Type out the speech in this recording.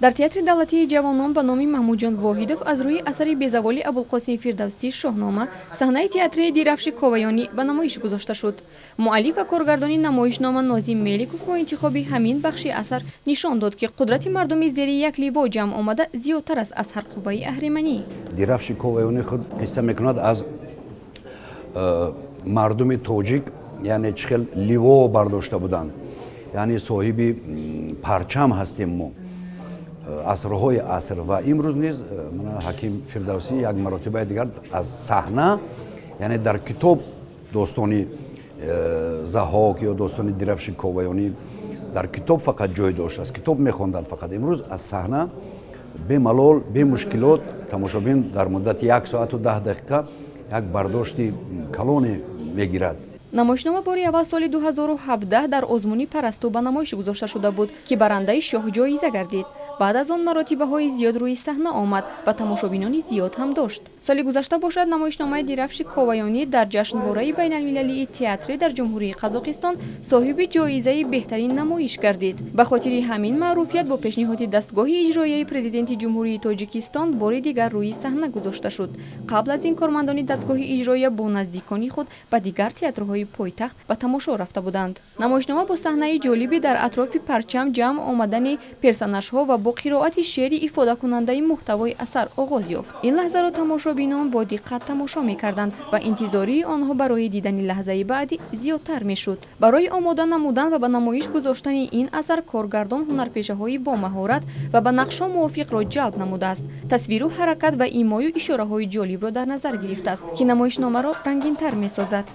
Дар Театри давлатии ҷавонон ба номи Маҳмудҷон Воҳидов аз рӯи асари безаволи Абулқосим Фирдавсӣ «Шоҳнома» саҳнаи театрии «Дирафши Коваёнӣ» ба намоиш гузошта шуд. Муаллиф ва коргардони намоишнома Нозим Меликов бо интихоби ҳамин бахши асар нишон дод, ки қудрати мардуми зери як ливо ҷамъ омада зиёдтар аст аз ҳар қувваи аҳриманӣ. Дирафши Коваёнӣ худ қисса мекунад аз мардуми тоҷик, яъне чӣ хел ливо бардошта буданд, яъне соҳиби парчам ҳастем мо асрҳои аср. Ва имрӯз низ мана ҳаким Фирдавсӣ як маротибаи дигар аз саҳна, яъне дар китоб достони Заҳок ё достони Дирафши Коваёнӣ дар китоб фақат ҷой доштааст, китоб мехонданд фақат. Имрӯз аз саҳна бемалол, бемушкилот тамошобин дар муддати 1 соату 10 дақиқа як бардошти калоне мегирад. Намоишнома бори аввал соли 2017 дар озмуни «Парасту» ба намоиш гузошта шуда буд, ки барандаи шоҳҷоиза гардид. Баъд аз он маротибаҳои зиёд рӯи саҳна омад ва тамошобинони зиёд ҳам дошт. Соли гузашта бошад, намоишномаи «Дирафши Коваёнӣ» дар ҷашнвораи байналмилалии театрӣ дар Ҷумҳурии Қазоқистон соҳиби ҷоизаи беҳтарин намоиш гардид. Ба хотири ҳамин маъруфият бо пешниҳоди дастгоҳи иҷроияи Президенти Ҷумҳурии Тоҷикистон бори дигар рӯи саҳна гузошта шуд. Қабл аз ин кормандони дастгоҳи иҷроия бо наздикони худ ба дигар театрҳои пойтахт ба тамошо рафта буданд. Намоишнома бо саҳнаи ҷолиби дар атрофи парчам ҷамъ омадани персонажҳо ва бо қироати шеъри ифодакунандаи муҳтавои асар оғоз ёфт. Ин лаҳзаро тамошобинон бо диққат тамошо мекарданд ва интизории онҳо барои дидани лаҳзаи баъдӣ зиёдтар мешуд. Барои омода намудан ва ба намоиш гузоштани ин асар коргардон ҳунарпешаҳои бомаҳорат ва ба нақшҳо мувофиқро ҷалб намудааст. Тасвиру ҳаракат ва имою ишораҳои ҷолибро дар назар гирифтааст, ки намоишномаро рангинтар месозад.